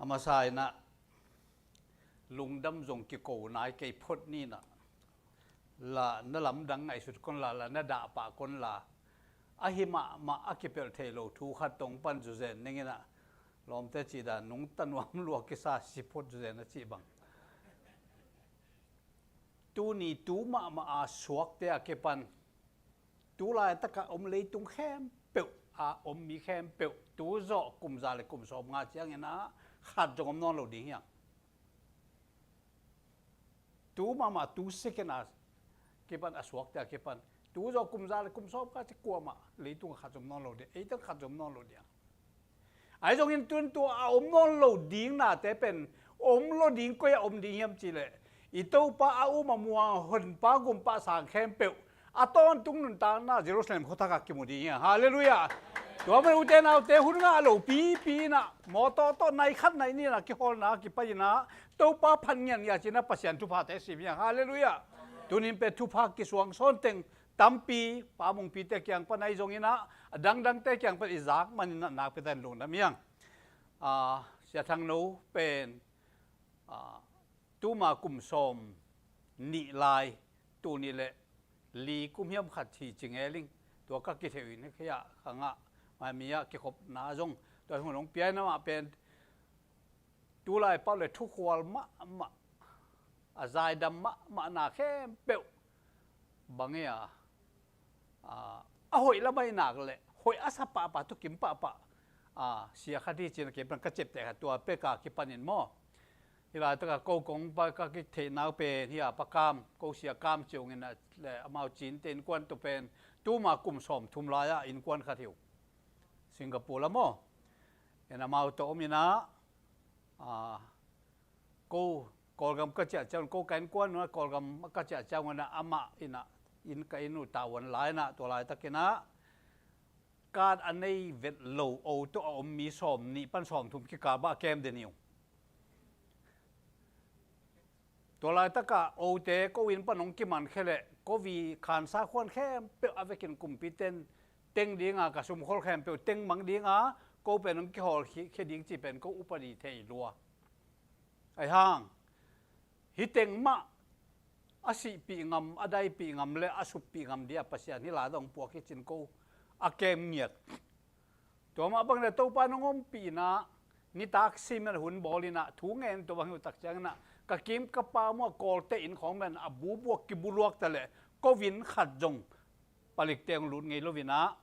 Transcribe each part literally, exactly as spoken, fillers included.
Masa inah lungdam zong kiko nai kei phot ninah, la na lamdang ngaihsut kon la, la na dahpah kon la, ahi mahmah a kipelh thei lo thu khat tong pan zuzen ninginah, lawmte cih dan nungta nuam lua kisa si phot zuzen a cih bang. Tuni tu mahmah a suakte a kipan, tu laitakah om leitung khempeuh a om mi khempeuh, tu zawh kum za le kum sawm nga cianginah khat zong om nawn lo ding hiang. Tu mahmah tu second a kipan a suakte a kipan, tu zawh kum za le kum sawm nga ci kuamah leitung a khat zong om nawn lo ding, eitang khat zong om nawn lo ding. Ahi zongin tun tua a om nawn lo ding nate pen om lo ding, koi a om ding hiam cihleh, i Topa a um a muang Honpa Gumpa sang khempeuh a tawntung nuntakna Jerusalem khuathakah kimu ding hiam? Halleluiah. Tua man ute naute hun ngah lo pipi inah mawtaw tawh nai khat nai ninah kihawlna kipai inah Topa phat ngiangia cinah Pasian thuphate sim hiam? Halleluiah. Tunin pen thupha kisuang sawnteng tampi Pa Mungpite kiang pan ahi zonginah a dangdangte kiang pan i zak maninah nakpi takin lungdam hiang. Sia Thangno pen tuma kum sawm nih lai, tuni le li kum hiam khat hi ci ngeling. Tua ka kitheuh in khia khangah maimi ah kikhopna zong tua hong piaina mah pen tulai pau le thukhual mahmah, a zaidam mahmahna khempeuh bang e a, a hoih lamah i nak le hoih a sa pahpah tu kim pahpah sia khat hi cin a kipan ka ciapteh khat tua peka kipanin maw. Hih laitakah ko kong pa ka kitheihna uh pen hi a Pa Kam, ko Sia Kam ciungin le amau cinte innkuan tu pen tuma kum sawm thum lai-ah innkuan khat hi uh. Singapore la maw. En amau tawh om inah ko Kawlgam ka ciah ciangun, ko ka innkuan nunah Kawlgam ka ciah ciangunah amah inah inn ka inn uh tavuan lai inah tua laitakinah kat a nei vet lo o tawh a om mi sawm nih pan sawm thum kikal bah a kem den hi uh. Tua laitakah ote ko inn pan hong kiman khia leh ko vi khansa khuan khempeuh a vekin kumpiten teng dinga ka sumkhol khempeuh teng mang dinga ko pen hong kihawl khia ding cih pen ko upadi thei lua. Ahi hang hih teng mah a sihpih ngam, a daipih ngam le a suppih ngam dia Pasian hih lai dong puak hi cin ko a kem ngiat. Tua mah bang le Topa nong ompih inah nitak simin hun bawl inah thu ngen tua bang hi uh tak cianginah ka kim ka pam uh a Kawlte inn khawng men a bubuak kibuluak ta le ko vin khat zong palikte hong lut ngei lo inah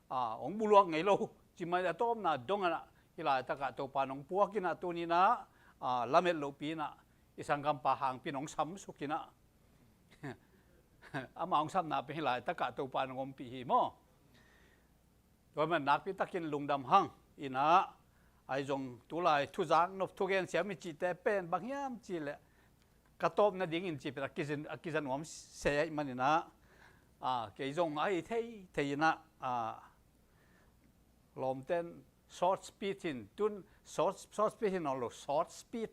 hong buluak ngei lo. Cimai a tawpna dong anah hih laitakah Topa nong puak inah tuninah lamet lohpi inah i sanggampa hangpi nong samsuk inah ama hong samna pen hih laitakah Topa nong ompih hi maw. Tua man nakpi takin lungdam hang inah ahi zong tulai thuzak nop thugen siam i cihte pen bang hiam cihleh ka tawp nadingin cih pen a kiza, a kiza nuam se ahih maninah kei zong ahi thei thei inah lawmten short speed hin tun short, short speed hin nawn lo short speed.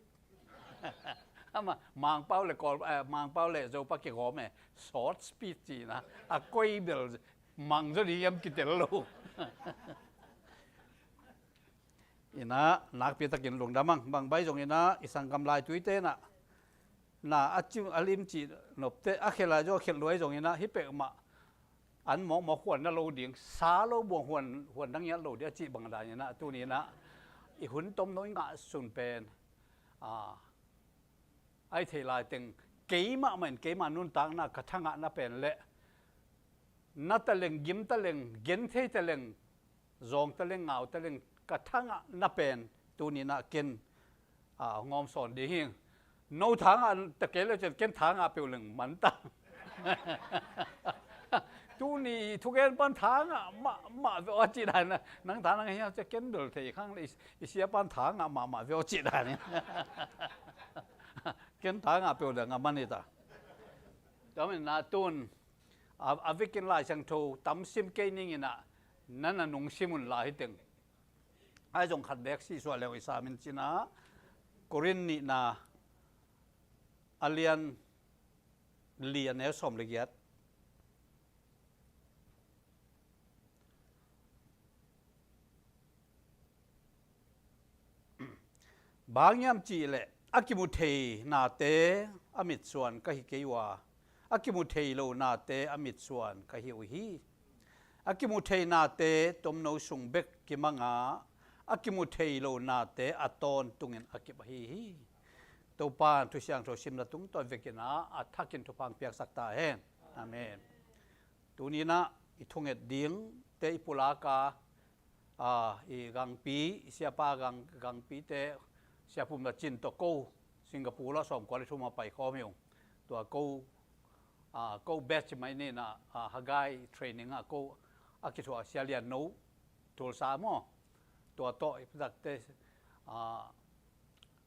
Ama Mangpau le Kawl, Mangpau le Zopa kigawm e short speed cihna a koi bel mang zaw ding hiam kitel lo. Inah nakpi takin lungdam ang bang bai zong inah i sanggam laituite inah na a cim a lim cih nopte a khel a zaw khel luai zong inah hih pek mah an mawkmawk huan na lo ding, sa lo buang huan, huan dang ngiat lo ding a cih bang dan inah tuni inah i hun tomno i ngah sun pen a ahi thei laiteng keimah mah in keimah nuntakna ka thangahna pen le na taleng, gim taleng, genthei taleng, zawng taleng, ngau taleng ka thangahna pen tuni inah ken a ngawm sawn ding hi. No thangah ta kei le cian ken thangah peuh leng man ta. Tuni thugen pan thangah mahmah ve aw cih dan nang thangah hiam cian ken bel thei khang le i sia pan thangah mahmah ve aw cih dan ken thangah peuh leng a man hi ta. Tua man inah tun a vekin Lai Siangtho tam sim kei ning inah na na nung sim un la hi teng. Ahi zong khat bek sihsuah leu i samin cinah Korin nihna a lian li a neu sawm le giat. Bang hiam cihleh a kimu thei nate a mitsuan ka hi kei uh a, a kimu thei lo nate a mitsuan ka hi uh hi. A kimu thei nate tomno sung bek kimanga, a kimu thei lo nate a tawntungin a kip ahi hi. Topan Thusiangtho simna tungtawn vekin a thakin thupha piaksak ta hen. Amen. Tuninah i thunget dingte i pulaka, a, i gangpi, i siapa gang, gangpite, Sia Pum Za Cin tawh ko Singapore ah sawmkua le thum a pai khawm hi ung. Tua ko, a, ko batch mai ninah, a, Haggai training ah ko a kithuah Sia Lian No Tulsa maw. Tua tawh i pazakte, a,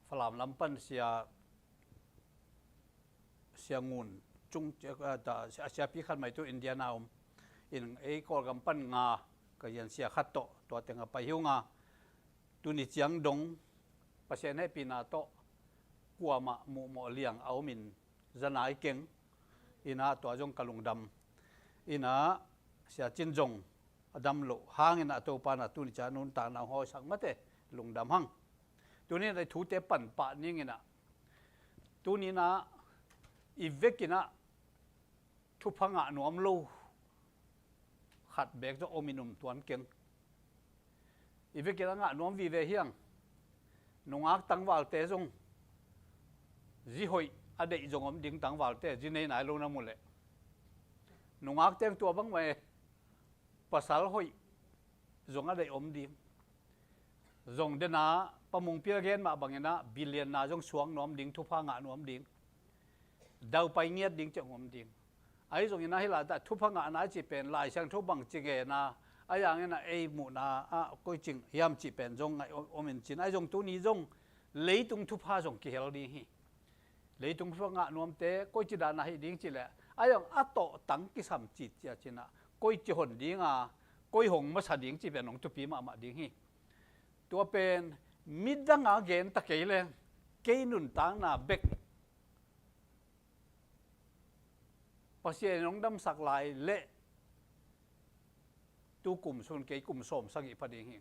Falam lam pan Sia Sia Ngun Cung, a, ta, a siapi khat mai tu Indiana om. In ei Kawlgam pan nga ka zian sia khat tawh tua teng a pai hi ung a. Tuni ciang dong Pasian hehpihna tawh kuamah muhmawh liang a omin zanai keng. Inah tua zong ka lungdam. Inah Sia Cin zong a dam loh hangin a Topa na tuni ciang nuntakna hong hawisak mate lungdam hang. Tuninah i thute panpah ninginah tuninah i vekinah thupha ngah nuam lo khat beek zong omin um tuan keng. I vekinah ngah nuam vive hiang. Nungak tangvalte zong zi hoih a deih zong om ding tangvalte, zi nei nai lo na mu leh. Nungak teng tua bang mah e, pasal hoih zong a deih om ding. Zong dena Pa Mungpil a gen mah banginah billion na zong suak nuam ding, thupha ngah nuam ding. Daupai ngiat ding ciang om ding. Ahi zonginah hi laitah thupha ngahna i cih pen Lai Siangtho bangci gena, a yanginah ei muhna ah koicing hiam cih pen zong ngaih om, om in cin. Ahi zong tuni zong leitung thupha zong kihel ding hi. Leitung thupha ngah nuamte koici dana hi ding cileh a zong a tawhtang kisam cit cia cinah koici hon dinga, koi hong masa ding cih pen hong thupi mahmah ding hi. Tua pen midanga gen ta kei leng kei nuntakna bek Pasian in hong damsak lai leh tu kum sun kei kum sawm sagih pha ding hi.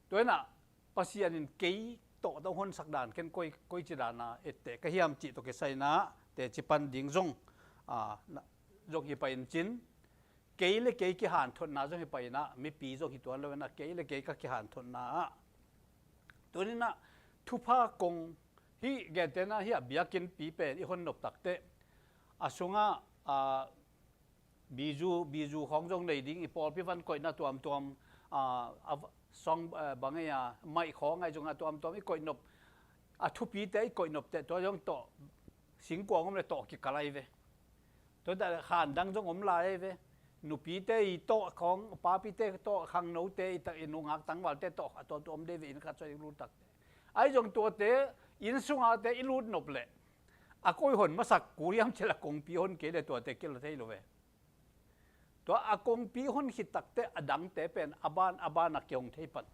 Tua inah Pasian in kei tawh tawh honsak dan ken koi, koici dana etteh ka hiam cih tawh kisai inah teci pan ding zong, a, na, zong hi pai in cin. Kei le kei kihanthotna zong hi pai inah mipi zong hi tuan lo inah kei le kei ka kihanthotna ah tuninah thupha kong hih gentena hih a biakinnpi pen i hon nop takteh a sungah, a, bizu, bizu khawng zong nei ding, i pawlpi van koihna tuamtuam, a, a, song, a, bang ei a, maih khawng ahi zongah tuamtuam i koih nop, a thupite i koih nopteh tua zong tawh singkuang om le tawh kikal ahi ve. Tua tah khan dang zong om lai ahi ve. Nupite i tawh khawng, papite tawh, khangnote i ta, i nungak tangvalte tawh a tuamtuam om dei ve, inn khat sua i lut takteh. Ahi zong tuate inn sungahte i lut nop leh a koi hon masak kul hiam cil a kongpi hon kei le tuate kila thei lo ve. Tua a kongpi hon khit takteh a dangte pen a ban a ban a kihong thei pan.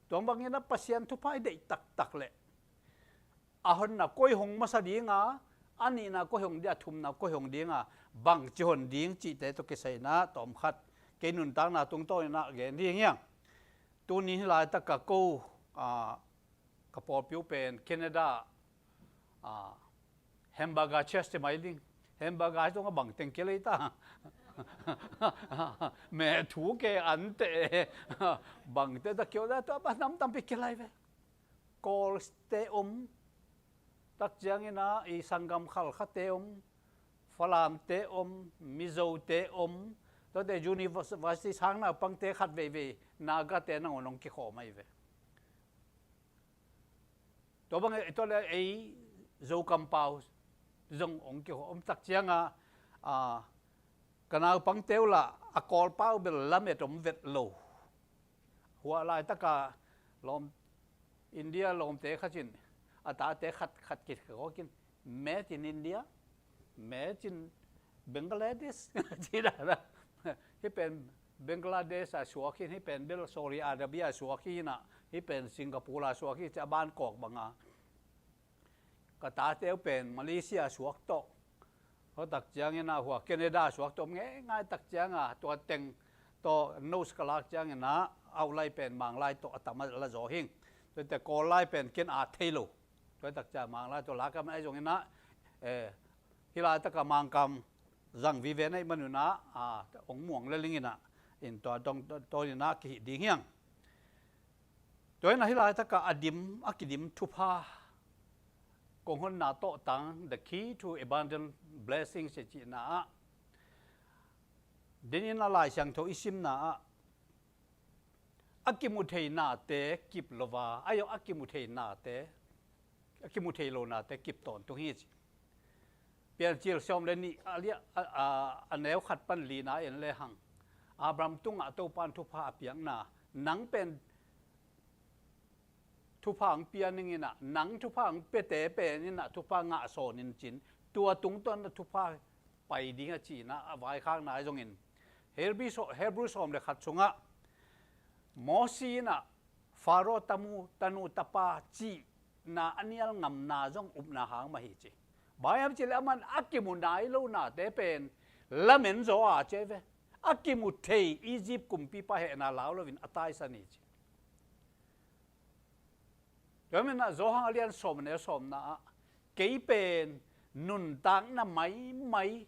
Tua bangin a Pasian thupha i deih taktak leh a honna koi hong masa dinga, a nihna koi hong ding, a thumna koi hong dinga, bangci hon ding cihte tawh kisai inah tawmkhat kei nuntakna tungtawn inah gen ding hiang. Tuni hi laitaka ko, a, ka pawlpi uh pen Canada, a, hamburger chest te mai ding. Hamburger hi zong a bangteng kia lei ta. Meh thu ke an te. Bangte ta kio da tua ba nam tampi kia lai ve. Kawlte om. Tak ciangin a i sanggam Khalkhate om. Falamte om. Mizote om. Tuate university sang naupangte khat veivei Nagate nangawn hong kikhawm ahi ve. Tua bang i tua le ei Zo kampau zong hong kikhawm tak cianga, a, ka naupangte uh lah a kawlpa uh bel lamet om vet lo. Hua laitaka lawm, India lawmte khat in a tate khat khat kikawkin made in India, made in Bangladesh. Ci dana hih pen Bangladesh a suak hi, hih pen bel Saudi Arabia a suak hi inah, hih pen Singapore a suak hi ci a ban kawk banga. Ka tate uh pen Malaysia a suak tawh. Hua tak ciangin a hua Canada a suak tawh om ngei ngai tak cianga tua teng tawh notes ka lak ciangin ah, outline pen Manglai tawh a tam a la zaw hing. Tuate Kawllai pen ken a thei lo. Tua tak ciang Manglai tawh lak a man ahi zongin ah, eh, hih laitak a Mangkam zang vive na hih manun ah, a, ong muang le lingin ah, in tua dong, tua in ah kihih ding hiang. Tua in ah hih laitak a a dim, a kidim thupha kong honna tawhtang, The Key to Abundant Blessings i cihna ah, den in a Lai Siangtho i simna ah, a kimu thei nate kip lo a, a zong a kimu thei nate, a kimu thei lo nate kip tawntung hi ci. Piancil sawm le nih a liah, a, a, a neu khat pan lina en le hang, Abraham tungah Topa'n thupha a piakna, nang pen thupha ang pia ning in ah, nang thupha ang piate pen in ah thupha ngah sawn in cin, tua tungtawn ah thupha pai ding a ci in ah, a vaikhakna ahi zongin, Hebrew saw-, Hebrew sawm le khat sungah Mosi in ah Faro tamu, tanu tapa cihna a nial ngamna zong upna hang mah hi ci. Bang hiam cihleh aman a kimu nai lo nate pen lamen zaw a ci ve. A kimu thei Egypt kumpipa hehna lau loin a taisan hi ci. Tua manin ah Johan a lian sawm a neu sawmna ah, kei pen nuntakna maimai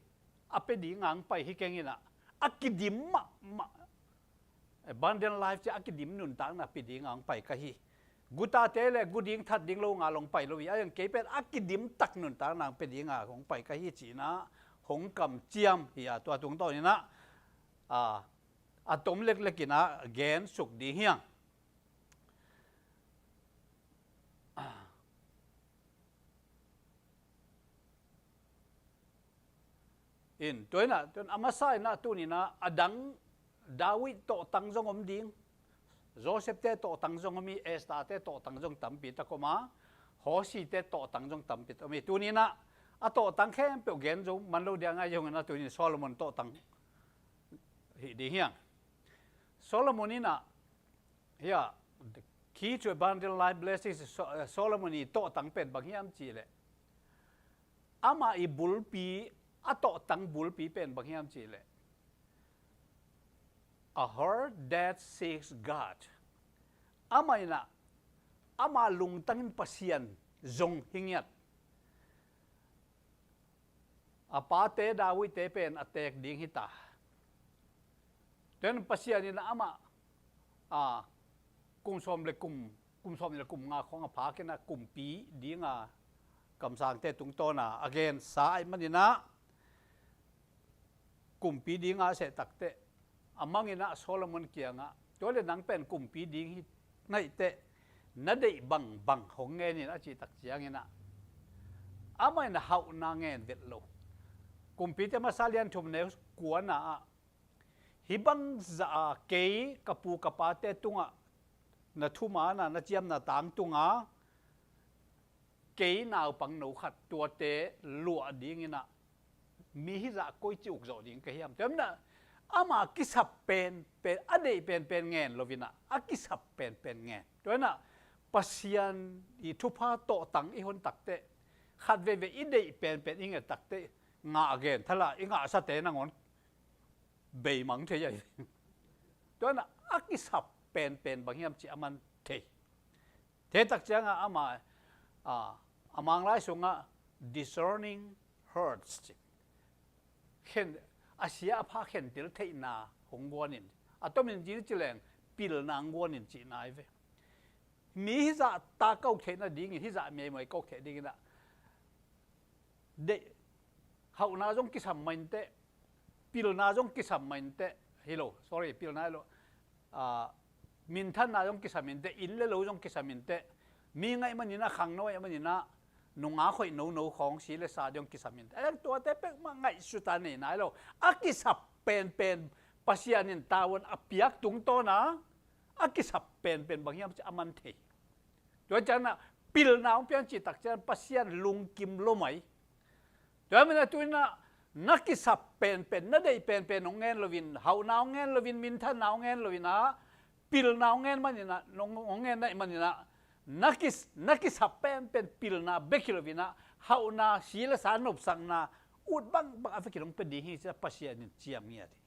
a pia ding ang pai hi keng in ah, a kidim mahmah, abundant life ci a kidim nuntakna pia ding ang pai ka hi. Gu tate le gu ding that ding lo nga long pai lo hi, a zong kei pen a kidim tak nuntakna ang pia ding a hong pai ka hi ci in ah hong kamciam hi a, tua tungtawn in ah, a, a tom leklek in ah gen suk ding hiang. In, tua in ah, tua in a masa in ah tuni in ah, a dang David tawhtang zong om ding, Joseph te tawhtang zong om hi, Esther te tawhtang zong tampi tak om a, Hosea te tawhtang zong tampi tak om hi. Tuni in ah, a tawhtang khempeuh gen zo man lo ding a, zong in ah tuni in Solomon tawhtang hi ding hiang. Solomon in ah, hia, The Key to Abundant Life Blessings, So-, eh, Solomon i tawhtang pen bang hiam cihleh, amah i bulpi, a tawhtang bulpi pen bang hiam cihleh, a heart that seeks God. Amah in ah, amah lungtang in Pasian zong hi ngiat. A pate David te pen a teek ding hi ta. Tua in Pasian in amah, a, kum sawm le kum, kum sawm le kum nga khawng a phak in ah kumpi ding a kamsangte tungtawn a a gensa ahih manin ah, kumpi ding a seh takteh, a mang in ah Solomon kiangah, tua leh nang pen kumpi ding hi na hih teh, na deih bangbang hong ngen in a cih tak ciangin ah, amah in ah hauhna ngen vet lo. Kumpite masa lian thum neu kuana ah, hih bang zah a kei ka pu ka pate tungah na thumaanna, na ciamna tangtung a, kei naupang no khat tuate luah ding in ah, mi hizah koici uk zawh ding ka hiam? Tua manin ah, ama kisap penpen, a deih penpen ngen lo in ah, a kisap penpen ngen. Tua in ah, Pasian i thupha tawhtang i hon takteh, khat veivei i deih penpen i nget takteh, ngah a gen thala, i ngahsate nangawn beimang thei ahi. Tua in ah, a kisap penpen bang hiam cih a man thei. Tua tak ciangah ama, a, a Manglai sungah discerning hearts ci. Khen, a sia a pha khentel theihna hong guan in, a tomin ci ci leng pilna hong guan in cihna ahi ve. Mi hizah ta kok theih nadingin, hizah meimai kok theih dingin ah, deih, hauhna zong kisam mah inteh, pilna zong kisam mah inteh, hi lo, sorry, pilna hi lo, a, minthanna zong kisam inteh, inn le lo zong kisam inteh, mi ngaih manin ah, khangno ngaih manin ah, nungak hoih nono khawng, si le sa zong kisam inteh. A leng tuate peuhmah ngaihsut a nei nai lo. A kisap penpen, Pasian in tavuan a piak tungtawn a, a kisap penpen bang hiam cih a man thei. Tua ciangin ah pilna hong piang cih tak ciangin Pasian lungkim lo mai. Tua manin ah tu in ah na kisap penpen, na deih penpen hong ngen loin, hauhna hong ngen loin, minthanna hong ngen loin ah, pilna hong ngen manin ah, hong, hong ngen na hih manin ah, na kis-, na kisap penpen pilna bek hi loin ah, hauhna, si le sa nopsakna, ut bangbang a vekin hong pia ding hi ci-a Pasian in ciam ngiat hi.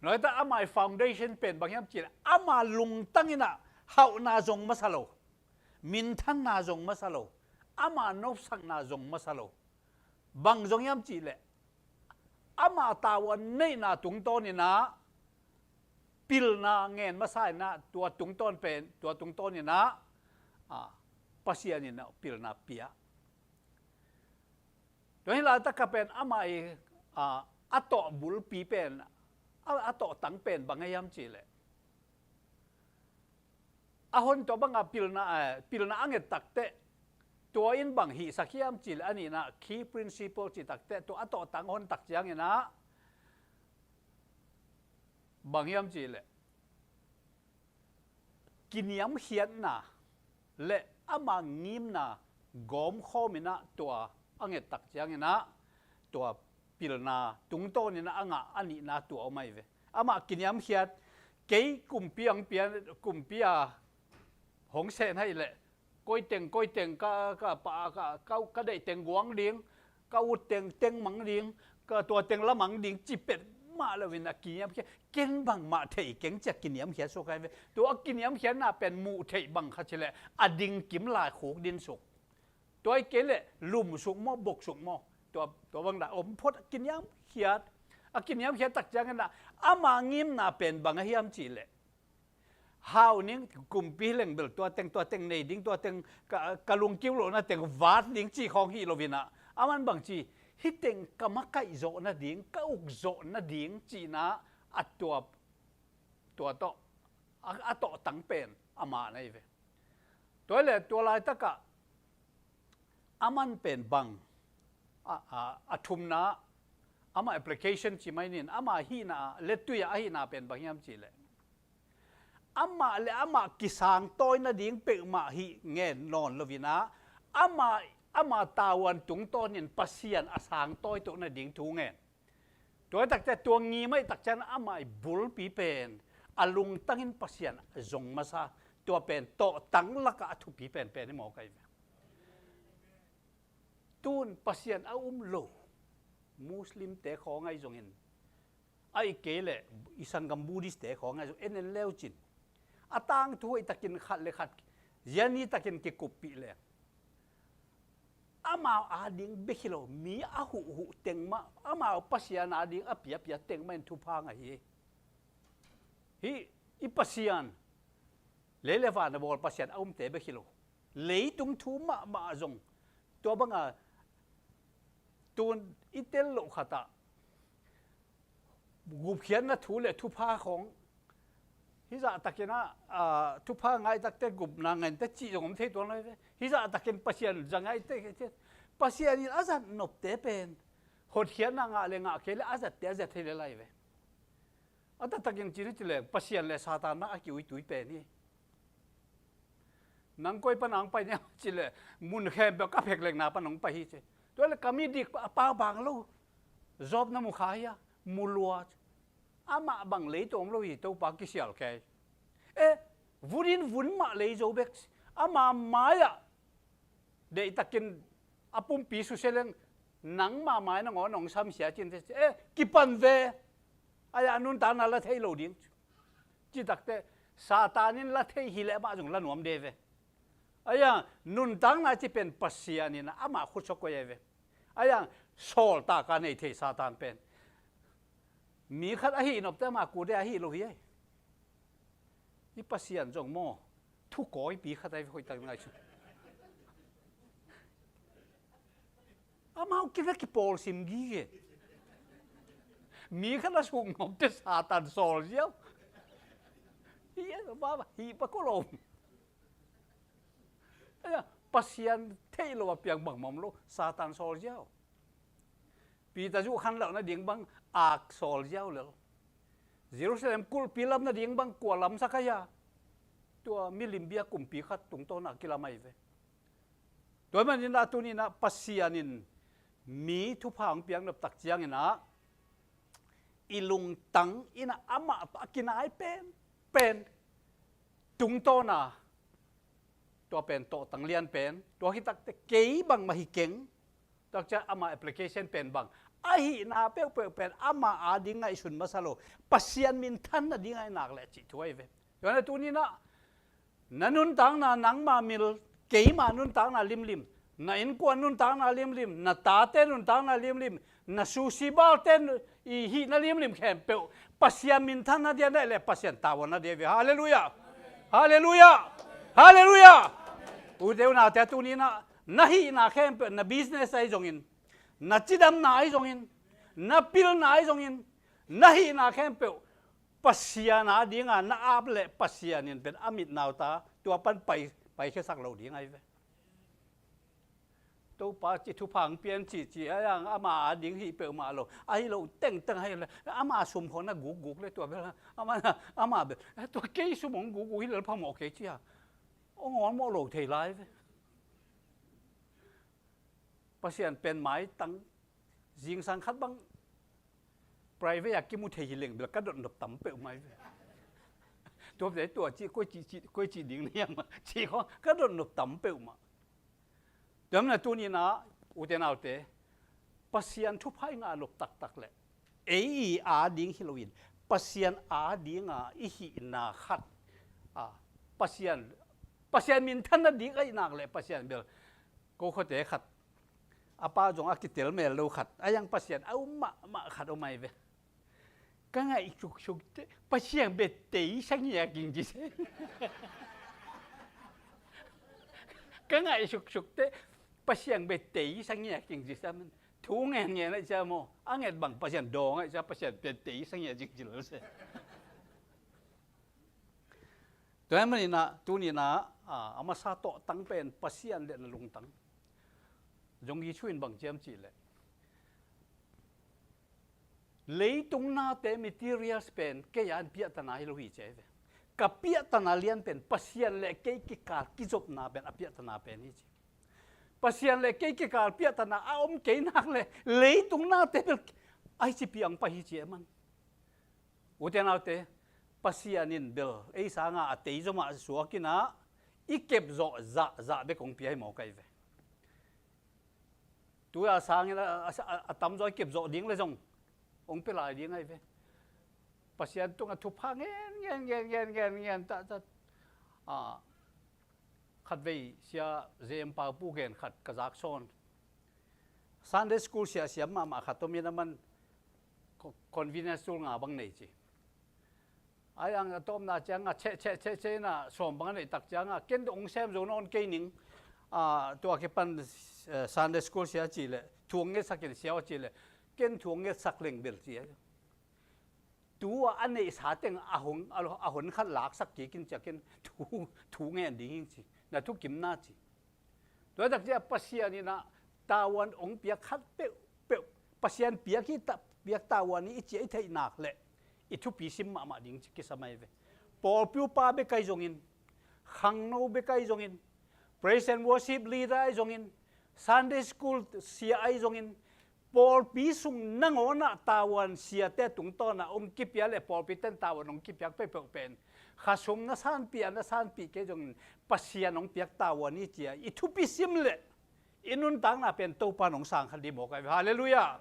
Noita ama i foundation pen bang hiam cih leh ama lungtang in ah hauhna zong masa lo, minthanna zong masa lo, ama nopsakna zong masa lo. Bang zong hiam cih leh ama tavuan neihna tungtawn in ah pilna ngen masa in ah tua tungtawn pen, tua tungtawn in ah, a, Pasian in ah pilna pia. Tua hi laitak a pen ama i, a, a tawh bulpi pen, a, a tawh tang pen bang hiam cih leh a hon tua banga pilna, eh, pilna a nget takteh tua in bang hihsak hiam cih leh a nihna key principle cih takteh tua a tawh tang hon tak ciangin ah bang hiam cih leh kiniamkhiatna le ama ngimna gawmkhawm in ah tua a nget tak ciangin ah tua pilna tungtawn in ah a ngah a nihna tua om ahi ve. Amah kiniamkhiat, kei kumpi ang pia, kumpi a hong seh na hih leh koi teng, koi teng ka, ka pa, ka, ka, ka deih teng guang ding, ka ut teng teng mang ding, ka tua teng la mang ding ci pet mah lo in a kiniamkhiat, ken bangmah thei keng ci a kiniamkhiat suak ahi ve. Tua a kiniamkhiatna pen muh theih bang kha ci leh a ding kim lai khuk din suk. Tua hi kei leh lum suk maw, bok suk maw. Tua, tua bang dah om phot a kiniamkhiat. A kiniamkhiat tak ciangin ah ama ngimna pen bang a hiam cih leh hau ning, kumpi leng bel tua teng, tua teng nei ding, tua teng ka, ka lungkiu lohna teng vat ding cih khawng hi lo in ah, aman bang ci, hih teng ka makaih zawh nading, ka uk zawh nading cihna a tua, tua tawh, a, a tawh tang pen ama na hi ve. Tua hi leh tua laitak ah aman pen bang, a, a, a thumna, ama application ci mai ning, ama hihna, lettui a hihna pen bang hiam cih leh amah le amah kisangtawi nading peuhmah hih ngen nawn lo in ah, amah, ama tavuan tungtawnin Pasian a sangtawi tuah nading thu ngen. Tua hi takte tua ngim ahih tak ciang amah i bulpi pen a lungtangin Pasian a zong masa, tua pen tawhtang lakah a thupi penpen hi mawk ahi ve. Tun Pasian a um lo Muslim-te khawng ahi zongin, ahih kei leh i sanggam Buddhist-te khawng ahi zong en en leu cin, a tangthu hoih takin khat le khat ziani takin kikuppih leng, amau ading bek hi lo, mi a huhhuh teng mah, amau Pasian ading a piapia teng mah in thupha ngah hi. Hih i Pasian, lei le van a bawl Pasian a umte bek hi lo, leitung thu mahmah zong tua banga tun i tel loh khatah gupkhiatna thu le thupha khawng, hih zahtakin ah, a, thupha ngaitakte gupna ngente cih zong om thei tuan lai ve. Hih zahtakin Pasian za ngaite, Pasian in a zat nopte pen hotkhiatna ngah le ngah kei le a zatte a zat thei le lai ve. A taktakin cih ni ci le Pasian le Satan mah a kiuitui pen hi. Nang koi pan ang pai niam ci le mun khempeuh ka phek lekna pan hong pai hi ci. Tua le ka midik a pau bang lo. Job na mu kha hia, mu lua. Amah bang lei tawm lo hi, Topa kisial kei. E, vunin vun mah lei zo bek. Ama mai-ah deihtakin a pumpi susia leng nangma mai nangawn hong samsia cin te. E, kipan ve. Ai-ah nuntakna la thei lo ding. Citakte Satan in la thei hi leh amah zong la nuam de ve. Ai-ah nuntakna ci pen Pasian in amah khutsuak koi ai ve. Ai-ah sawltak a nei thei Satan pen. Mi khat a hih nopte amah kute a hih lo hi ai. I Pasian zong maw, thukawipi khat ai ve, hoihtak ngaihsun. Amau kina kipawlsim gige. Mi khat a suk nopte Satan sawl ziau. Hih, hih pa ko lo. Pasian theih lo a piang bangmah om lo, Satan sawl ziau. Peter zuh khan loh nading bang ak sawl ziau lel. Jerusalem kulhpi lam nading bang kua lamsak ahi a. Tua milim bia kumpi khat tungtawn a kilam ahi ve. Tua manin a tunin a Pasian in mi thupha hong piak nop tak ciangin a i lungtang in a amah tawh a kinai pen pen tungtawn a tua pen tawhtang lian pen, tua hi takte kei bangmah hi keng. Tua ciang ama application pen bang, a hihna peuhpeuh pen ama ading ngaihsun masa lo, Pasian minthan nading a i nak leh cih thu ahi ve. Tua na tuni-in ah na nuntakna nangma mil, keima nuntakna limlim, na innkuan nuntakna limlim, na tate nuntakna limlim, na susibalte i hihna limlim khempeuh Pasian minthan nading a i neih leh Pasian tavuan nading ahi ve. Halleluiah. Halleluiah. Halleluiah. Ute u naute, tuni-in ah na hihna khempeuh, na business ahi zongin, na cidamna ahi zongin, na pilna ahi zongin, na hihna khempeuh Pasian ading a na ap leh Pasian in pen a mit nau ta, tua pan pai, paikhiasak lo ding ahi ve. Topa cih thupha hong pia in cih, cih a, ama ading hih peuhmah lo, ahi lo tengteng ahi leh ama sum khawng na gukguk leh tua bel ama, ama bel, eh, tua kei sum hong gukguk hi lel phamawh kei ci a, hong awlmawh lo thei lai ve. Pasian pen maitang, zingsang khat bang private a kimu thei hi leng bel ka dotnop tam peuhmah hi ve. Tua bel tua cih koi cih, cih, koi cih ding na hiam a cih khawng ka dotnop tam peuhmah. Tua manin tuni-in ah ute naute, Pasian thupha i ngah nop taktak leh ei i ading hi loin Pasian ading a i hihna khat, a, Pasian, Pasian minthan nading a i nak leh Pasian bel, ko khuate khat, a pa zong a kitel mel lo khat, a yang Pasian a um mahmah khat om ahi ve. Ka ngaih suksuk teh Pasian bia tei sa ngiat ing ci se. Ka ngaih suksuk teh Pasian bia tei sa ngiat ing ci se. Thu ngen ngen ahi cia maw, a nget bang Pasian dawng ahi cia, Pasian bia tei sa ngiat ing ci lo se. Tua ahih manin ah tuni-in ah, a, a masa tawhtang pen Pasian leh na lungtang. Zong Jesu in bang ci hiam cih leh, leitung nate materials pen kei a piahtana hi lo hi ci ahi ve. Ka piahtana lian pen Pasian leh kei kikal kizopna pen a piahtana pen hi ci. Pasian leh kei kikal piahtana a om kei nak leh leitung nate bel a hi ci piang pah hi ci e man. Ute naute, Pasian in bel ei sanga a tei zomah suak in ah i kepzawh zahzah bek hong pia hi mawk ahi ve. Tu-a sangin a, a, a, a tamzaw i kepzawh ding leh zong hong pia lai ding ahi ve. Pasian tungah thupha ngen ngen ngen ngen ngen ngen ta, ta. A, khatvei Sia Jem Pau Pu gen khat ka zak sawn. Sunday school sia siam mahmah khat om in, aman co-, convenience store nga bang nei ci. Ai ang a tawpna ciangah cheh cheh cheh cheh in ah sawm bang a neih tak ciangah, ken hong sem zo nawn kei ning, a, tua kipan, eh, Sunday school sia cih leh thu hong ngetsak in sia aw cih leh, ken thu hong ngetsak leng bel ci ahi. Tu-a a neihsa teng a hong, a, a hon khat laksak kik in ci a, ken thu, thu ngen ding hi ing ci, na thukimna ci. Tua tak ciah Pasian in ah tavuan hong piak khat peuhpeuh, Pasian piak hi ta, piak tavuan hi i ci a i theih nak leh i thupi sim mahmah ding ci kisam ahi ve. Pawlpi upa bek ahi zongin, khangno bek ahi zongin, praise and worship leader ahi zongin, Sunday school sia ahi zongin, pawlpi sung nangawnah tavuan siate tungtawnah hong kipia leh pawlpite'n tavuan hong kipiak peuhpeuh pen, khasum na sanpih a na sanpih kei zongin, Pasian hong piak tavuan hi ci a i thupi sim leh i nuntakna pen Topa'n hong sang kha ding mawk ahi ve. Halleluiah.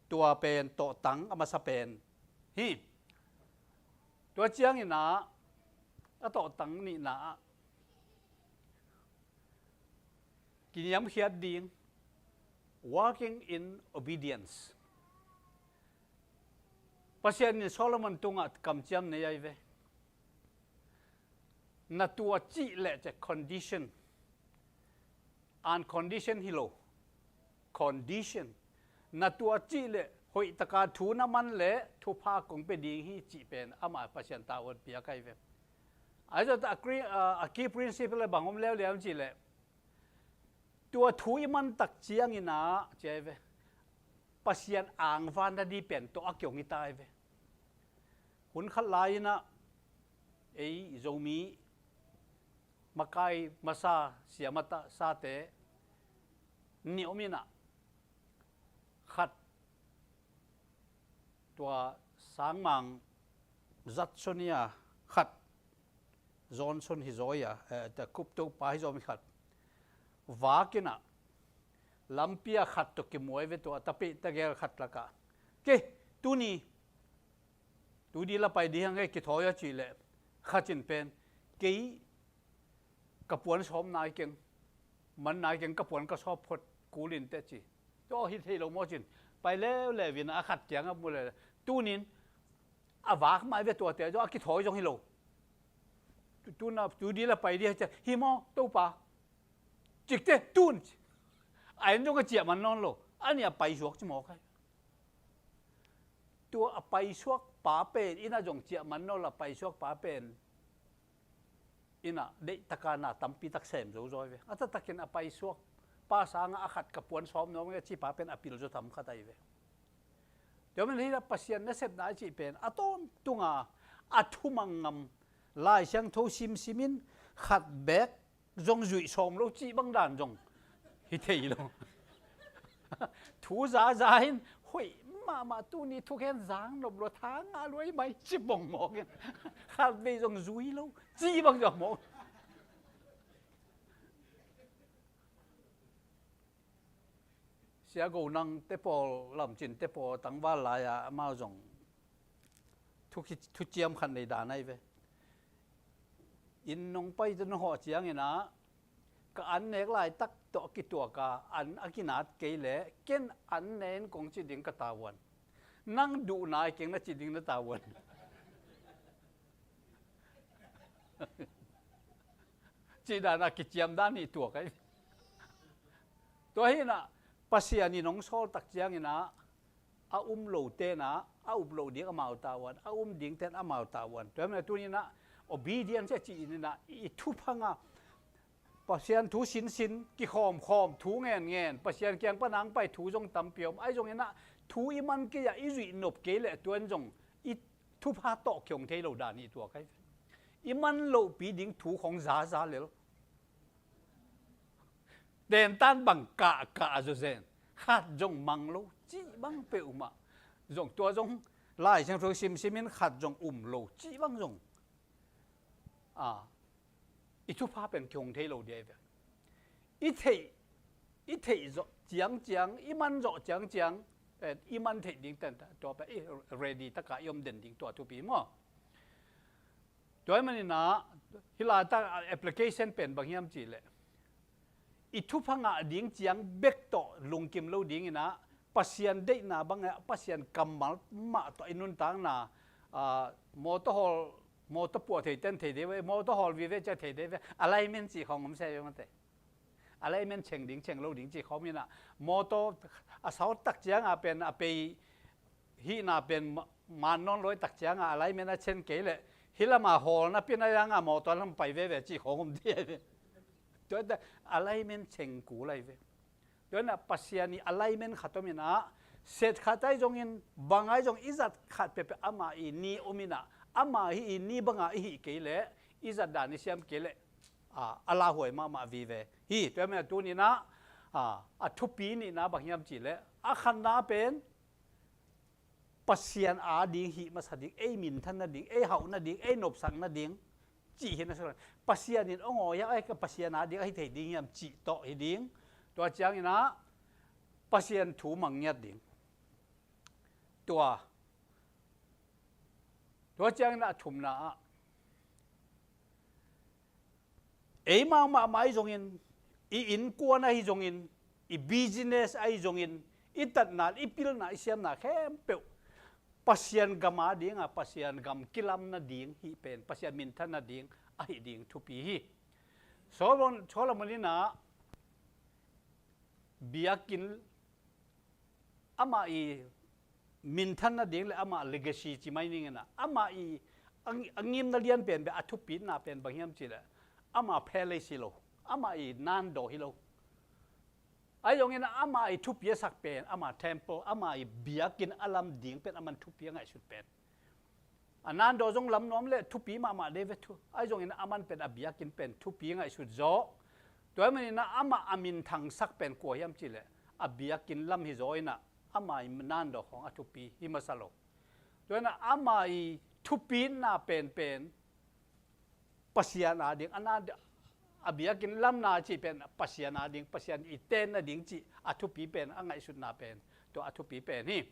Tua pen tawhtang a masa pen hi. Tua ciangin ah, a tawhtang nihna ah, kiniamkhiat ding, walking in obedience. Pasian in Solomon tungah kamciam nei ahi ve. Na tua cih leh ci a, condition. Uncondition hi lo. Condition. Na tua cih leh hoihtaka thu na man leh thupha kong pia ding hi cih pen ama Pasian tavuan piak ahi ve. Ahi zongin a key, a, a key principle leh bang om leuleu cih leh, tua thu i man tak ciangin ah ci ahi ve, Pasian angvan nading pen tawh a kihong hi ta ahi ve. Hun khat lai-in ah ei Zomi makai masa sia masa sate nih om in ah, khat tua sangmang zat son hi a, khat zawn son hi zaw hi a, eh, tua kup topa hi zaw mi khat vak in ah, lampi a khat tawh kimuai ve tua, tapeh tagel khat lakah. Kei, tuni, tu di la pai di hang e, kithawi a cih leh, khat in pen, kei, ka puan sawm nai keng, man nai keng, ka puan ka sawp phot kul in teh ci. Tua hi thei lo maw cin, pai leuleu in a khat kiang a mu leh, tunin, a vak mai ve tuate, tua a kithawi zong hi lo. Tu, tu na, tu di la pai di, hi maw, Topa. Cikte, tun. A en zong a ciah man nawn lo. A nih a paisuak ci mawk ai. Tua a paisuak pa pen, inn ah zong ciah man nawn lo, a paisuak pa pen. Inn ah, deih taka na tampi tak sem zo zaw ve. A taktakin a paisuak pa sangah a khat ka puan sawm nuam nge ci pa pen a pil zaw tam khat ai ve. Tua man hi la Pasian nasepna i cih pen a tawntunga a thumang ngam Lai Siangtho simsimin khat bek zong zuih sawm lo cih bang dan zong hi thei lo. Thu zaza in hoih mahmah, tuni thukhen zang nop lo, tha ngah luai mai ci bong mawk in khat vei zong zui lo cih bang zong mawk. Sia Go Nang te pawl, Lam Cin te pawl tangval lai-a amau zong thu ki, thuciam khat nei dan ahi ve. Inn nong pai te nong hawh ciangin ah ka an nek laitak tawh a kituak a, an a kinat kei leh ken an ne in kong ci ding ka tavuan. Nang duh nai keng na ci ding na tavuan. Cih dan a kiciam dan hi tuak ai. Tua hi in ah Pasian in hong sawl tak ciangin ah a um lo ten ah a up loh ding amau tavuan, a um ding ten amau tavuan. Tua hi in ah tuni in ah obedience a cih in ah i thupha ngah, Pasian thu sinsin, kikhawmkhawm, thu ngenngen, Pasian kiang pan hong pai thu zong tampi om. Ahi zongin ah thu i man kei a i zuih nop kei leh tua in zong i thupha tawh kihong thei lo dan hi tuak ai. I man lohpi ding thu khong zaza lel. Dentan bang kahkah a zawzen. Khat zong mang lo cih bang peuhmah. Zong tua zong Lai Siangtho simsimin khat zong um lo cih bang zong. A, i thupha pen kihong thei lo dia i ve. I theih, i theih zawh ciangciang, i man zawh ciangciang, eh, i man theih ding ten tua pen i ready taka i om den ding tua thupi maw? Tua ahih manin ah, hih laitak application pen bang hiam cih leh, i thupha ngah ding ciang bek tawh lungkim lo dingin ah, Pasian deihna bangah, Pasian kammal mah tawh i nuntakna, ah, mawtaw hawl, mawtaw puah thei ten thei dei ve, mawtaw hawl vive cia thei dei ve, alignment cih khawng om se ve mate. Alignment ceng ding, ceng lo ding cih khawng in ah, mawtaw a sawt tak ciangah pen a pei hihna pen ma-, man nawn lawi tak ciangah alignment a cen kei leh, hih lamah hawlna pina ciangah mawtaw lam pai veve cih khawng om dih ai ve. Tua hi ta alignment ceng kul ai ve. Tua hi in ah Pasian i alignment khat om in ah, set khat ahi zongin, bang ahi zong i zat khat peuhpeuh amah i ni om in ah, amah hih i ni bangah i hih kei leh, i zat dan i siam kei leh, a, a lauhuai mahmah vive hi. Tua hi in ah tuni in ah, a, a thupi nihna bang hiam cih leh, a khatna pen, Pasian ading hih masa ding, ei minthan nading, ei hauh nading, ei nopsak nading, cih hi na sa. Pasian in hong awi a, ei ka Pasian ading ahi thei ding hiam cih tawh hi ding. Tua ciangin ah Pasian thu mang ngiat ding. Tua. Tua ciangin ah a thumna ah, eimau mahmah ahi zongin, i innkuan ahi zongin, i business ahi zongin, i tatna, i pilna, i siamna khempeuh Pasian gam adinga, Pasian gam kilam nading hih pen, Pasian minthan nading ahi ding thupi hi. Solomon, Solomon in ah biakinn amah i minthan nading le amah legacy ci mai ning in ah, amah i a, a ngimna lian pen beh a thupitna pen bang hiam cih leh, amah palace hi lo, amah i nandaw hi lo. Ahi zongin amah i thupi a sak pen, amah temple, amah i biakinn a lam ding pen, aman thupi a ngaihsut pen. A nandaw zong lam nuam le thupi mahmah dei ve thu. Ahi zongin aman pen a biakinn pen thupi ngaihsut zaw. Tua ahih manin ah amah a minthangsak pen kua hiam cih leh, a biakinn lam hi zaw in ah, amah i nandaw khawng a thupi hi masa lo. Tua in ah amah i thupitna penpen Pasian ading, a nandaw, A biakinn lamna cih pen Pasian a ding, Pasian i tenna ding cih a thupi pen, a ngaihsutna pen, tua a thupi pen hi.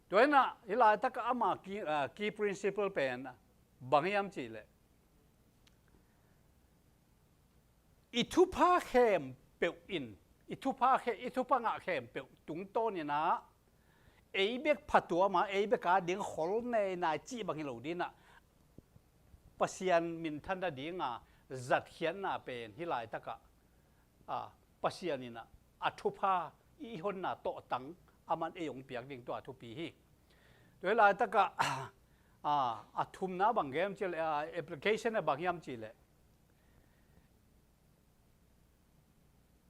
Tua inah hih laitakah ama key, ah, key principle pen bang hiam cihleh, i thupha khempeuh in, i thupha khe, i thupha ngah khempeuh tungtawn inah ei bek phatuam a, ei bek a ding khol nei nai cih bang hi lo dinah, Pasian minthanna dinga zatkhiatna pen hih laitakah, a, Pasian inah a thupha i honna tawhtang aman ei hong piak ding tua a thupi hi. Tua hih laitakah, a, a thumna bang hiam cihleh, a, application a bang hiam cihleh,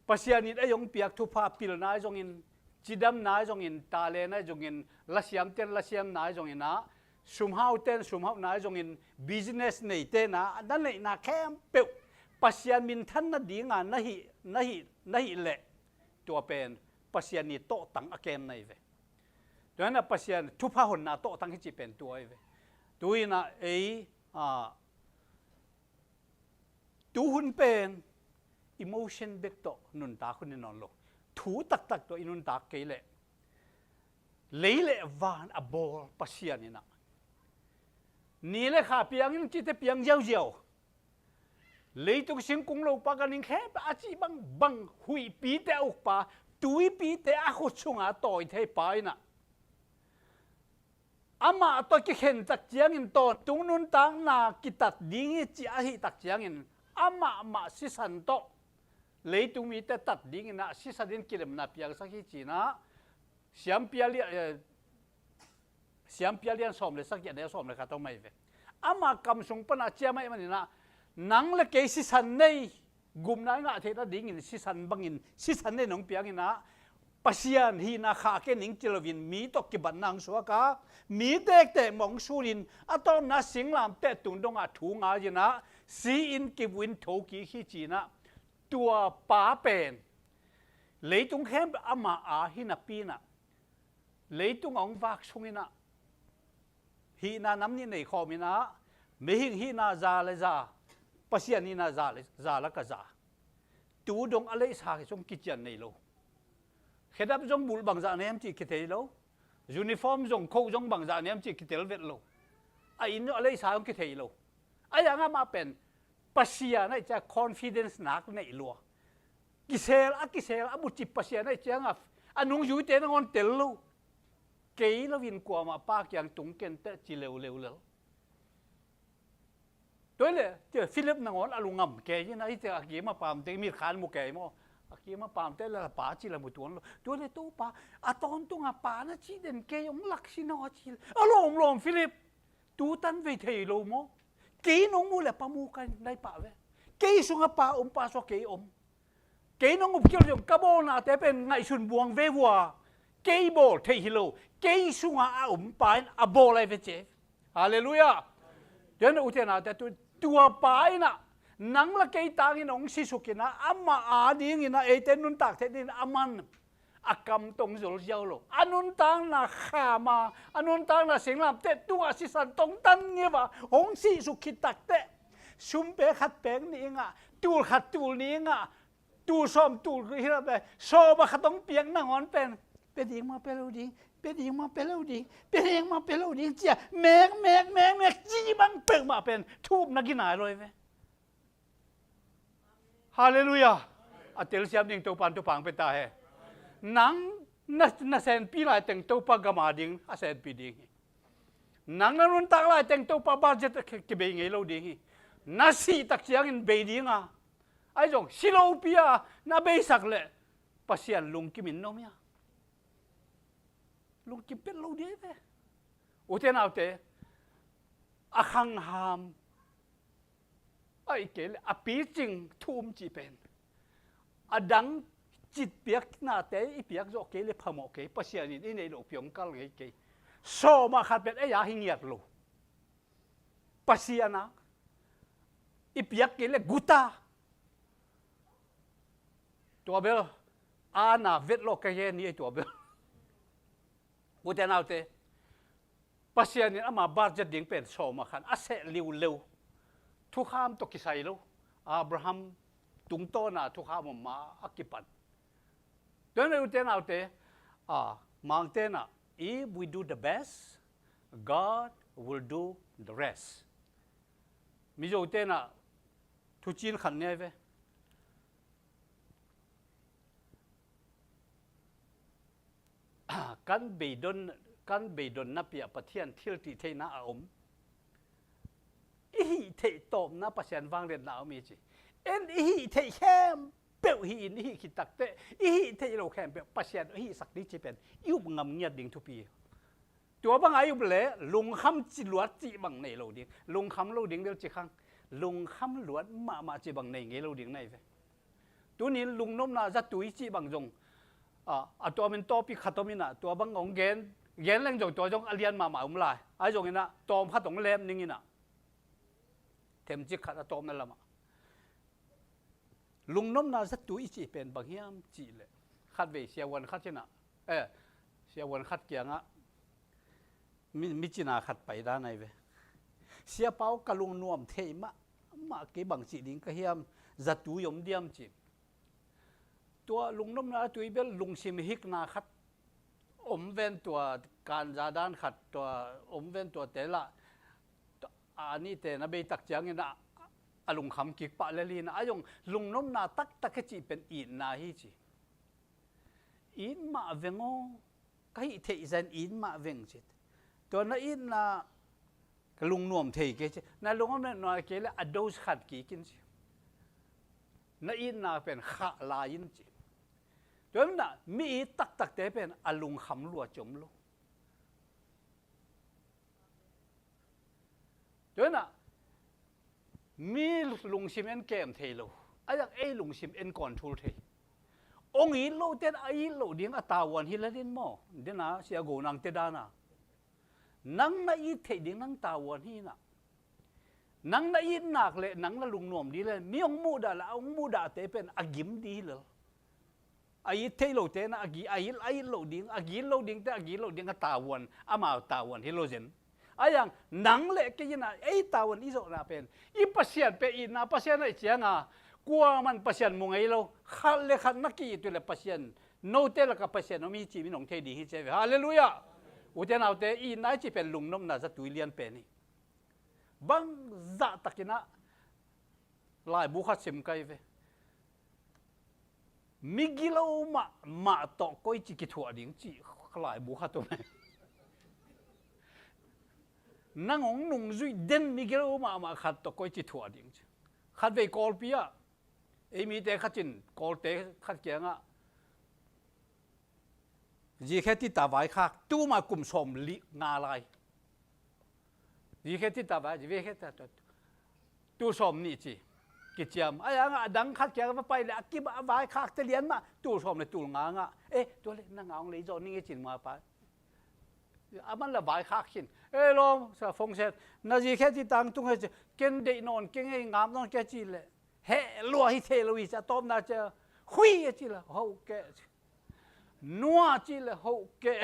Pasian in ei hong piak thupha, pilna ahi zongin, cidamna ahi zongin, talent ahi zongin, lasiamten lasiamna ahi zongin ah, sumhauhten sumhauhna ahi zongin, business neiten ah na neihna khempeuh Pasian minthanna dinga na hih, na hih, na hih leh, tua pen Pasian i tawhtang a kem na hi ve. Tua inah Pasian thupha honna tawhtang hi cih pen tua hi ve. Tu inah ei, a, tuhun pen emotion bek tawh nuntak hun hi nawn lo. Thu taktak tawh i nuntak kei leh, lei le van a bawl Pasian inah, ni le kha piang in cihte piang ziauziau, leitung singkung lopa, ganhing khe a cih bangbang, huihpite a ukpa, tuipite a khut sunga tawi theipa inah, amah tawh kikhen tak ciangin tawntung nuntakna kitat ding hi ci ahih tak ciangin, amah mah sisan tawh leitung mite tat dingin ah sisan in kilemna piangsak hi ci-in ah, Siampia Lian, eh, Siampia Lian sawm le sagih a neu sawm le khat om ahi ve. Amah kam sung panah ciam ahih manin ah, nang le kei sisan nei, gupna i ngah theih nadingin sisan bangin, sisan nei nong piangin ah, Pasian hihna khahkhen ning ci loin mi tawh kibatna hong suak a, mi tektek mah hong sunin, a tawpna singlamteh tung dongah thu ngai-in ah, si-in kivuh in thokik hi ci-in ah, tua pa pen leitung khempeuh amah a hi napi-in ah, leitung a hong vak sungin ah, hihna nam nih nei khawmin ah, mihing hihna za le za, Pasian hihna za le za lak a za. Tu dong a leisa hi zong kician nei lo. Khedap zong bulh bangzah nei hiam cih kithei lo. Uniform zong, coat zong bangzah nei hiam cih kitel vet lo. A inn a leisa zong kithei lo. A yang amah pen Pasian ahih ciang confidence nak neih lua. Kisel a kisel a bucip Pasian ahih ciangin a nungzuite nangawn tel lo. Kei loin kuamah Pa kiang tung kenteh ci leuleu lel. Tua hi leh, tia Philip nangawn a lungngam kei in, a hi tia a kim a pamte, mitkha in mu kei maw. A kim a pamte la Pa ci la mu tuan lo. Tua hi leh Topa, a tawntunga Pa na cih den kei hong lak sin aw a ci leh, a lawmlawm Philip, tu tan vei thei lo maw. Kei nong muh leh Pa mu ka hi lai pah ve. Kei sungah Pa om, Pa sungah kei om. Kei nong up kei zong ka bawlnate pen ngaihsun buang ve vua. Kei bawl theih hi lo. Kei sungah a om Pa in a bawl ahi ve ci. Halleluiah. Tua hi leh ute naute, tu, tua Pa in ah nang le kei tangin hong sisuk in ah, amah a dingin ah eite nuntak theih dingin a man, a kam tawh hong zol ziau lo. A nuntakna kham a, a nuntakna singlamteh tungah sisan tawh hong tan ngiat a, hong sisuk khit takteh, sum pek khat pek ning a, tul khat tul ning a, tul sawm tul hi lo pen, sawm a khat hong piak nangawn pen, pia ding mah pia lo ding, pia ding mah pia lo ding, pia ding mah pia lo ding ci-a mek, mek, mek, mek ci bang peuhmah pen thu upna ginai lo hi ve. Halleluiah. A telsiam ding Topa in thupha hong pia ta hen. Nang na, na senpi lai teng Topa gam a ding a senpi ding hi. Nang na nuntak lai teng Topa budget a ki, kibei ngei lo ding hi. Na sih tak ciangin bei ding a, ahi zong si lopi a na beisak leh Pasian lungkim in na om hia? Lungkim pet lo ding hi ve. Ute naute, a khangham, ahih kei leh a picing thu um cih pen, a dang citpiaknate i piak zawh kei leh phamawh kei, Pasian in i neih loh pi hong kal ngei kei. Sawm a khat pen ei a hi ngiat lo. Pasian a i piak kei leh guta. Tua bel a na vet lawh ka gen hi ei tua bel. Ute naute, Pasian in ama budget ding pen sawm a khat a seh liuleu. Thukham tawh kisai lo. Abraham tungtawna thukham om ma a kipan. Tua hi a, ute naute, a, Mangte in ah, "If we do the best, God will do the rest." Mizote in ah thucin khat nei ve. Kan beidon, kan beidon napi-ah Pathian thiltihtheihna a om. I hih theih tawpna Pasian vangliatna a om hi ci. En i hih theih khempeuh hih in i hih khit takteh, i hih theih loh khempeuh Pasian hihsak ding cih pen i up ngam ngiat ding thupi hi. Tua banga i up leh lungkham ci luat cih bang nei lo ding, lungkham lo ding bel ci khang, lungkham luat mahmah cih bang nei ngei lo ding na hi ve. Tunin lungnopna zatui cih bang zong, a, a tuamin topic khat om in ah, tua bang hong gen, gen leng zong tua zong a lian mahmah om lai. Ahi zongin ah tawm khat hong lem ning in ah, themcik khat a tawpna lamah. Lungnopna zatui i cih pen bang hiam cih leh, khatvei siavuan khat in ah, eh, siavuan khat kiangah mi, mi cina khat pai dan ahi ve. "Siapa aw, ka lungnuam thei mahmah kei, bang cih ding ka hiam, zatui om diam?" ci. Tua lungnopna zatui bel lungsim hikna khat om ven, tua kanza dan khat, tua om ven, tuate lah a nihte na beitak ciangin a, a lungkham kik pah lel hi in ah, a zong lungnopna taktak hi cih pen itna hi ci. "It mah veng aw, ka hih theih zah in it mah veng," ci. Tua na itna, "Ka lungnuam thei kei," ci. "Na lungnuam thei kei leh a dose khat kik in," ci. Na itna pen khah lai in ci. Tua hi in ah mi it taktakte pen a lungkham lua ci om lo. Tua hi in ah mi lungsim en kem thei lo. A zang ei lungsim en control thei. Hong it lote in a it loh ding a tavuan hi lel in maw. Dena sia go nangte dana. Nang na it theih ding nang tavuan hi in ah. Nang na it nak leh nang na lungnuam ding leh mi hong muhdah leh a hong muhdahte pen a gim ding hi lel. A it theih lote in ah a gi, a it, a it loh ding, a git loh dingte a git loh ding a tavuan, amau tavuan hi lo zen. A zang nang leh kei in ah ei tavuan i zawhna pen i Pasian pen itna Pasian ahih cianga, kuaman Pasian mu ngei lo. Khat leh khat na ki-it uh leh Pasian, note lakah Pasian om hi cih min hong thei ding hi ci ve. Halleluiah. Ute naute, itna i cih pen lungnopna zatui lian pen hi. Bangzah takin ah laibu khat sim ka hi ve. "Migilo mahmah tawh koici kithuah ding?" cih laibu khat om hi. Nang hong nungzuih den migilo mahmah khat tawh koici thuah ding ci. Khatvei Kawlpi ah, ei mite khat in Kawlte khat kiangah, "Zikhe tita vaikhak, tuma kum sawmli nga lai. Zikhe tita vai, zikhe tita, tul sawmnih," ci. Kiciam. A zangah a dang khat kiangah va pai leh a kibah a vaikhakte lian mah tul sawm leh tul nga ngah. "Eh, tua leh na nga hong lei zawh ning e," ci-in ma pa. Aman lah vaikhak khin. "Eh, lawm, sa fongset, na zikhe tita hong tung e," ci. "Ken deih nawn keng e, ngap nawn keng e," ci leh, "Heh lua, hi thei lo hi," ci a, tawpna ci a, "Hui," a ci leh, "Hoh kei," ci. "Nua," ci leh, "Hoh kei."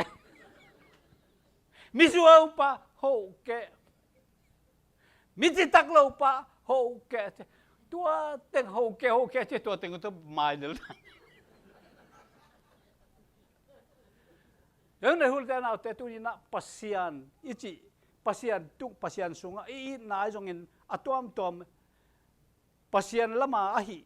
"Mizuau pa," "Hoh kei." "Mi citak lo pa," "Hoh kei," ci. Tua teng "Hoh kei, hoh kei," ci, tua teng tua mai del. Ute naute, tuninah Pasian i cih, Pasian tung, Pasian sungah i itna ahi zongin a tuamtuam Pasian lama ahi,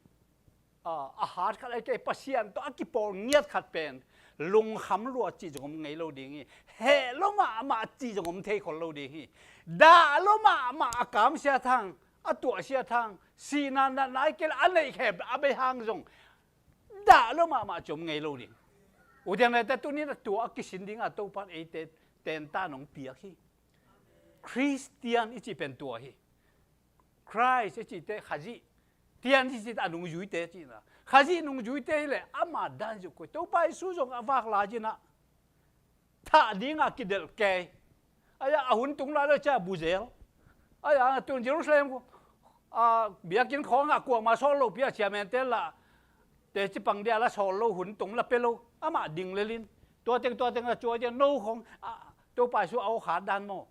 a, a hat khat ahi kei, Pasian tawh a kipawl ngiat khat pen lungkham lua cih zong om ngei lo ding hi. Heh lo mahmah cih zong om thei khol lo ding hi. Dah lo mahmah a kamsia thang, a tuahsia thang, sihna natna ahi kei leh a neih khempeuh a bei hang zong dah lo mahmah cih om ngei lo ding. Ute naute, tuninah tua a kisin dinga Topan eite tenta nong piak hi. Khristian i cih pen tua hi. Khrist i cihte Khazih, tian i cihte a nungzuite cihna. Khazih nungzuite hileh ama dan zuk koi. Topa Jesu zong a vak lai-inah thah dinga kidelh kei. Ahi a hun tung lai lo cia buzel. Ahi a tun Jerusalem, a, biakinn khawngah kuamah sawl lopi a, chairman-te lah teci pang dia la sawl lo, hun tung la pia lo. Amah ding lelin tua teng tua teng a cuai dia no khawng, a, Topa Jesu a awkhat dan maw?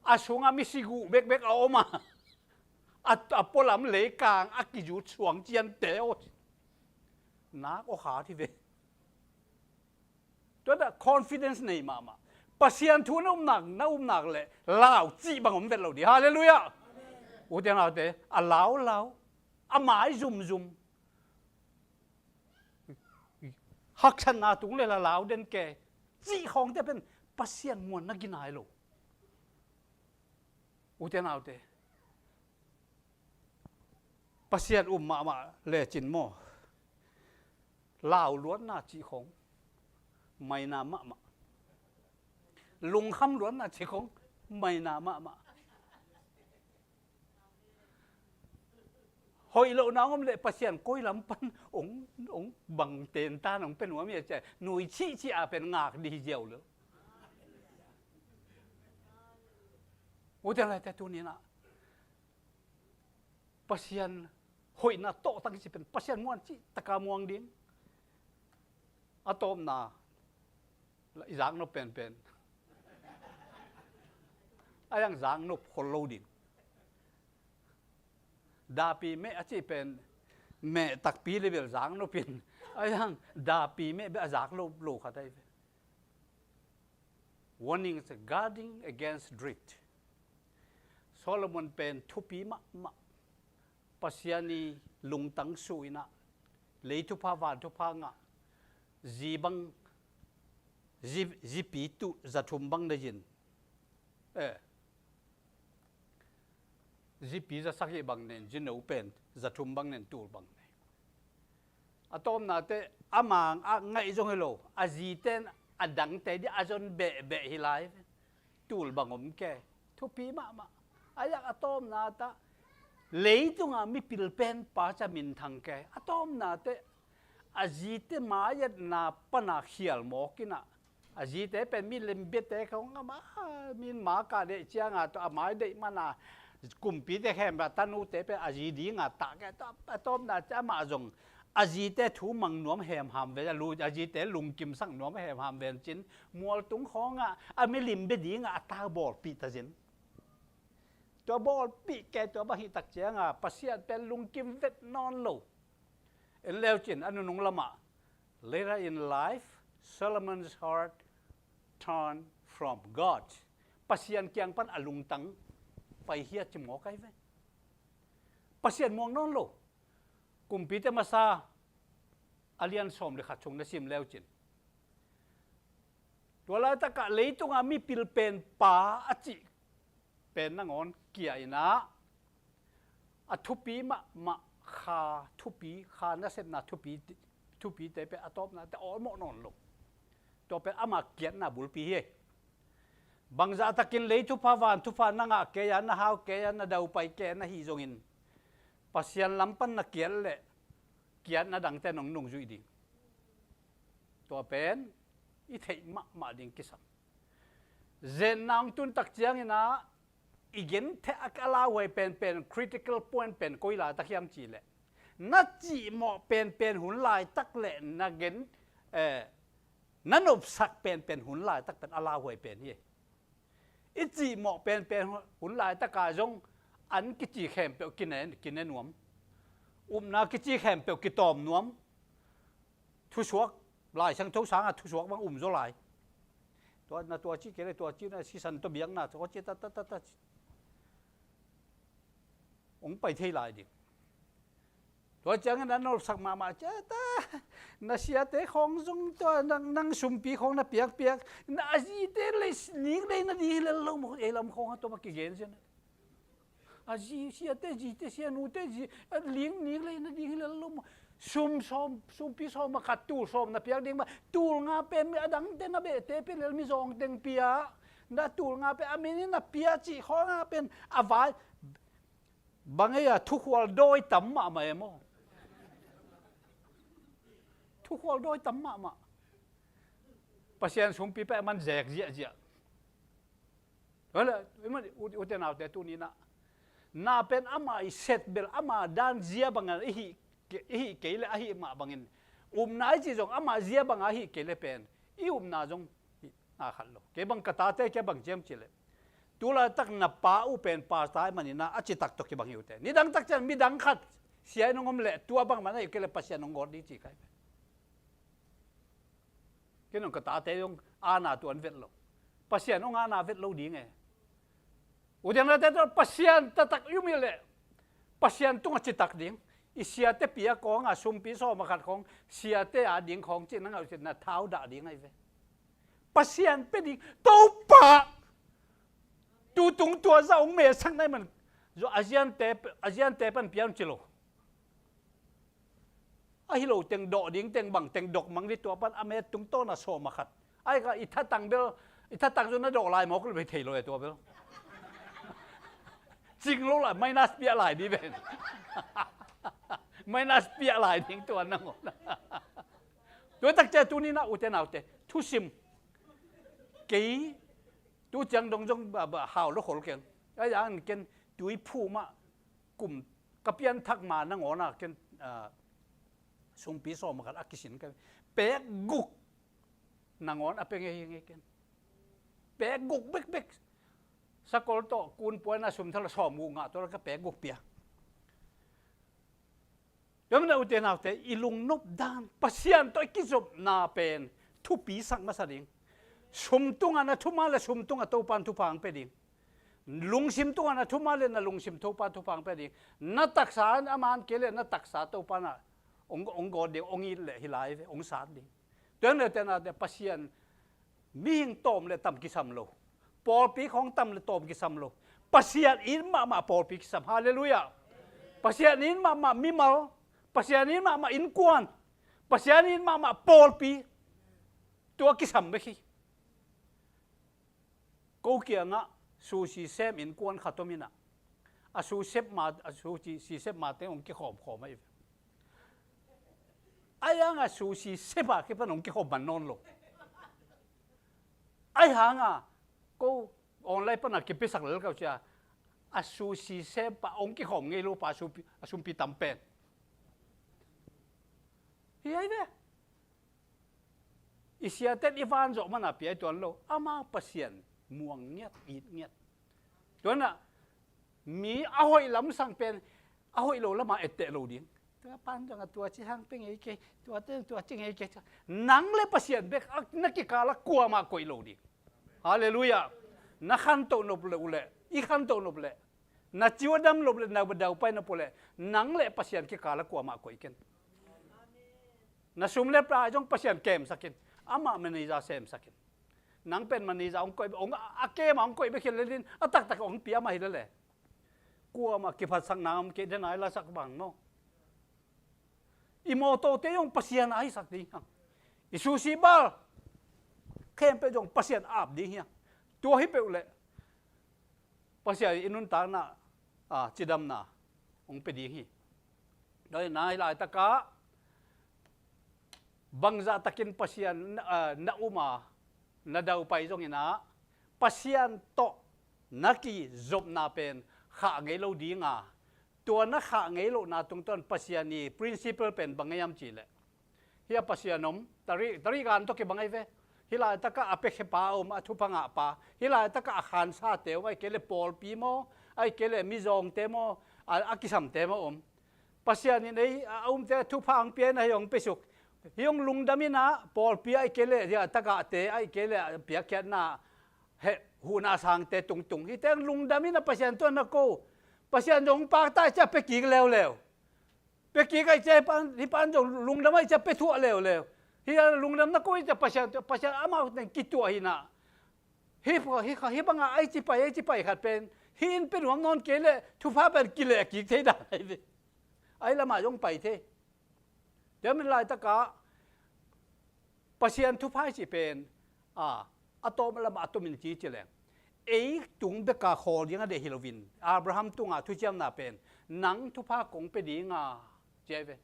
A sungah misi guh bekbek a om a, A, a pualam leikang a kizut suang ciante aw. Nak aw khat hi ve. Tua dah confidence nei mahmah. Pasian thu na um nak, na um nak leh lau cih bang om vet lo ding. Halleluiah. U te nau te, a lau lau, a mai zumzum, haksatna tung leh la lau den ke, cih khawngte pen Pasian muan na ginai lo. U te nau te, Pasian um mahmah lecin maw, lau luatna cih khawng maina mahmah. Lungkham luatna cih khawng maina mahmah. Hoih lohna hong om leh Pasian koi lam pan hong, hong bang tentan hong pia nuam hia ci a, nui cihcih a pen ngak ding hi ziau lo. U te nau te, tuni-in ah Pasian hoihna tawhtang cih pen Pasian muan cih taka muang ding. A tawpna, i zaknop penpen. A yang zaknop khol lo ding. Dapi meh a cih pen meh takpi leh bel zaknop in. A yang dapi meh bel a zak lo, lo khat ahi ve. Warning is guarding against drift. Solomon pen thupi mahmah. Pasian i lungtang suh in ah, lei thupha van thupha ngah, zi bang, zi, zipi tuh za thum bang nei in. Eh. Zipi za sagih bang nei in, zino pen za thum bang nei in, tul bang nei. A tawpna teh, a mang a ngaih zong hi lo, a zite in a dangte ding a zon behbeh hi lai. Tul bang om kei, thupi mahmah. A yak a tawpna tah, leitunga mipil pen pa ca minthang kei. A tawpna teh, a zite mai-etna pana khial mawk in ah, a zite pen mi lembiate khawng a ma, min ma kah deih cianga tawh a mai deih mana, kumpite khempeuh a tanute pen a zi dinga tah kei. A tawpna teh amah zong a zite thu mang nuam hemham ve, a lu, a zite lungkimsak nuam hemham ve cin, mualtung khawngah a milim bia dingah a ta bawlpih ta zin. Tua bawlpih kei, tua bang hih tak cianga Pasian pen lungkim vet nawn lo. En leu cin a nunung lamah, later in life, Solomon's heart turned from God. Pasian kiang pan a lungtang pai hi a ci mawk ahi ve. Pasian muang nawn lo. Kumpite masa a lian sawm le khat sung na sim leu cin, tua laitakah leitunga mipil pen pa a cih pen nangawn kia in ah, a thupi mahmah Kha thupi, Kha nasepna thupi, thupite pen a tawpna teh awlmawh nawn lo. Tua pen ama kiatna bulpi hi. Bangzah takin lei thupha van thupha na ngah kei a, na hau kei a, na daupai kei a, na hih zongin Pasian lam pan na kiat leh kiatna dangte nong nungzuih ding. Tua pen i theih mahmah ding kisam. Zetna hong tun tak ciangin ah, i genthei a, a lauhuai penpen, critical point pen koi laitak hiam cih leh, na cihmawh penpen hun laitak leh na gen, eh, na nopsak penpen hun laitak pen a lauhuai pen hi. I cihmawh penpen hun laitaka zong an kici khempeuh kine, kine nuam. Upna kici khempeuh kitawm nuam. Thusuak, Lai Siangtho sanga thusuak bang um zaw lai. Tua na tua ci kei leh tua ci na sisan tawh biakna tua ci ta, ta, ta, ta. Hong pai thei lai ding. Tua ciangin a nolsak mahmah ciah ta. Na siate khawng zong tua nang, nang sumpi khawng na piakpiak. Na a zite lei nik lei na ding hi lel lo maw, ei lam khawng a tua bang kigen sia na. A zi, siate zite, sianute zi, a ling nik lei na ding hi lel lo maw. Sum sawm, sumpi sawm a khat tul sawm na piak ding maw. Tul nga pen mi a dangte na behte pen lel mi zawng teng pia. Na tul nga pen a min in na pia cih khawng a pen a vai. Bang ei a thukhual dawi tam mahmah e maw. Thukhual dawi tam mahmah. Pasian sumpi pen a man zek ziahziah. Tua leh, i man, u, ute naute tuni-in ah, na pen ama i set bel, ama dan zia bangin i hih, i hih kei leh, ahih mah bangin, upna i cih zong ama zia banga i hih kei leh pen, i upna zong hi, na khat lo. Kei bang ka tate, kei bang ciam cih leh, Tu laitak na pa uh pen pastor ahih manin ah a citak tawh kibang hi uh teh. Nidang tak ciang midang khat sia in hong om leh tua bangmah na hi kei leh Pasian hong gawt ding ci ka hi ve. Kei nong ka tate zong ana tuan vet lo. Pasian hong ana vet lo ding e. Ute naute tawh Pasian taktak i um hi leh Pasian tungah citak ding. I siate pia khawng a sumpi sawm a khat khawng siate a ding khawng cih na ngah uh cih na thau dah ding ahi ve. Pasian pia ding Topa. Tu tung tua zah hong mesak na hih man. Zong a ziante, a ziante pan pia un ci lo. A hi lo teng dawh ding teng bang teng dok mang dih tua pan a met tungtawn a sawm a khat. Ai ka i thatang bel, i thatang zong na dawh lai mawk lo ve thei lo e tua bel. Cing lo lai minus piah lai dih ven. Minus piah lai ding tua nangawn. Tua tak ciang tuni na ute naute thusim. Kei tu ciang dong zong ba, ba, hau lo khol keng. Ai ang ken tui phu mah kum ka pianthak ma nangawn a ken, ah, sumpi sawm a khat a kisin ka pek guk nangawn a pe ngei hi ngei ken. Pek guk bekbek. Sakol tawh kun puai na sum thala sawm guk ngah tawh ka pek guk pia. Tua manin ute naute i lungnop dan Pasian tawh i kizopna pen thupi sak masa ding. Sum tungah na thuma le sum tungah Topan thupha hong pe ding. Lungsim tungah na thuma le na lungsim Topa thupha hong pe ding. Na taksa a man kei le na taksa Topa na hong, hong gawt ding, hong it le hi lai ve, hong sat ding. Tua hi le ute naute Pasian mihing tawm le tam kisam lo. Pawlpi khawng tam le tawm kisam lo. Pasian it mahmah pawlpi kisam. Halleluiah. Pasian it mahmah mimal. Pasian it mahmah innkuan. Pasian it mahmah pawlpi. Tua kisam bek hi. Ko kiangah sushi sem innkuan khat om in ah, a su sep ma, a sushi sep ma teng hong kikhawmkhawm ahi ve. Ai ang a sushi sep a kipan hong kikhawm man nawn lo. Ai hang a ko online pan a kipiasak lel kau cia, a sushi sep a hong kikhawm ngei lo pa a sumpi, a sumpi tam pen hi ai ve. I siaten i van zawh mana pia i tuan lo. Amau Pasian muang ngiat, it ngiat. Tuanah mi a hoih lamsang pen a hoih lo lamah etteh lo ding. Tua pan zong a tua ci hang pe ngei kei, tua ten tua ci ngei kei. Nang le Pasian bek a na kikala kuamah koih lo ding. Halleluiah. Na khantoh nop le uh leh, i khantoh nop leh, na ciuh a dam nop le, na daupai nop uh leh, nang le Pasian kikala kuamah koih ken. Na sum le pai zong Pasian kemsak in. Amah manager semsak in. Nang pen manager hong koih, hong a kem a hong koih bek hi lel in a taktak hong pia mah hi lel e. Kuamah kiphatsakna om kei den a i lasak bang maw? I mawtawte zong Pasian a hisak ding hiang. I sushi bar khempeuh zong Pasian ap ding hiang. Tua hi peuh leh Pasian i nuntakna, a, cidamna hong pia ding hi. Tua hi na hi laitakah bangzah takin Pasian na, a, na um a, na daupai zongin ah Pasian tawh na kizopna pen khah ngei lo ding a, tua na khah ngei lohna tungtawn Pasian i principle pen bang ngei am cih leh, hih a Pasian om, tari, tari gan tawh kibang ahi ve. Hih laitakah a piakhia pa om, a thupha ngah pa. Hih laitakah a khansate om, ahih kei leh pawlpi maw, ahih kei leh mizawngte maw, a, a kisamte maw om. Pasian in ei a umte thupha hong pia in a hih hong piasuk. Hih hong lungdam in ah pawlpi ahih kei leh hih a tagahte ahih kei leh a piakkhiatna heh huhna sangte tungtung hihte hong lungdam in ah Pasian tungah na ko. Pasian zong hong pakta ahih ciah pia kik leuleu. Pia kik ahih ciah hih pan, hih pan zong lungdam ahih ciah pia thuah leuleu. Hih a lungdam na ko ahih ciah Pasian, Pasian amau teng kituah hi in ah. Hih, hih, hih bangah ai ci pai, ai ci pai khat pen hih in pia nuam nawn kei leh thupha pen kileh kik thei dan ahi ve. Ai lamah zong pai thei. Tua manin laitakah Pasian thupha i cih pen, a, a tawm lamah a tomin ci ci leng. Ei tung beka khawl ding a deih hi loin Abraham tungah thuciamna pen nang thupha kong pia ding a ci ahi ve.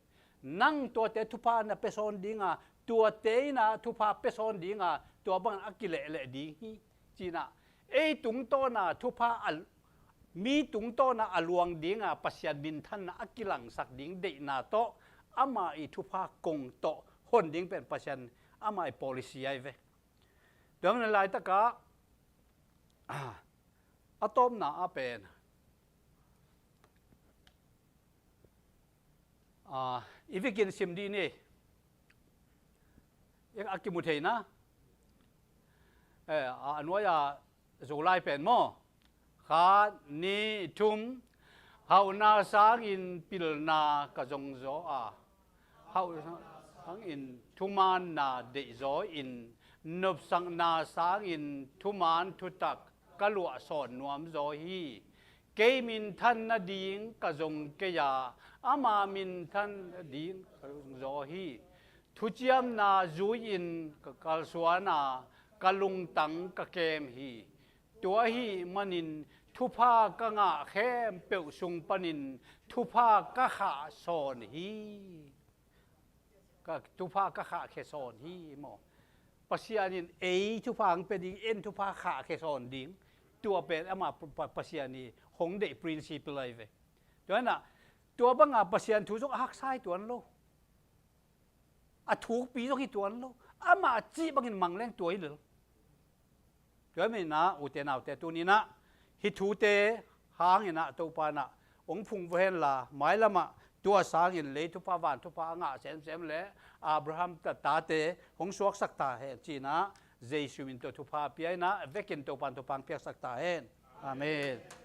Nang tuate thupha na pia sawn ding a, tuate in ah thupha pia sawn ding a, tua bangin a kilehleh ding hi. Ci in ah, ei tungtawna thupha a, mi tungtawna a luang ding a, Pasian minthanna a kilangsak ding deihna tawh, ama i thupha kong tawh hon ding pen Pasian ama i policy ahi ve. Tua manin laitakah, a, A tawpna ah pen, ah, i vikin sim dih ni. A kimu theina, eh, a nuai-a Zolai pen maw? Khat, nih, thum. Hauhna sangin pilna ka zong zaw a, hauhna sangin thumaanna deihzaw in, nopsakna sangin thumaan thutak ka luah sawn nuam zaw hi. Kei minthan nading ka zong kei a, ama minthan nading ka zong zaw hi. Thuciamna zui-in ka kalsuan a, ka lungtang ka kem hi. Tua ahih manin thupha ka ngah khempeuh sung panin thupha ka khah sawn hi. Ka, thupha ka khahkhia sawn hi maw? Pasian in ei thupha ang pia ding, en thupha khahkhia sawn ding. Tua pen ama Pa-, Pa-, Pasian i hong deih principle ahi ve. Tua hi-in ah, tua banga Pasian thu zong a haksa hi tuan lo. A thukpi zong hi tuan lo. Ama a cih bangin mang leng tua hi lel. Tua hi-in ah, ute naute, tuni-in ah hih thute hangin ah Topa in ah hong phungvuh hen la, mailam ah tua sangin lei thupha, van thupha a ngah semsem le Abraham ta, tate hong suaksak ta hen, ci-in ah Jesu min tawh thupha pia-in ah, vekin Topa in thupha hong piaksak ta hen. Amen.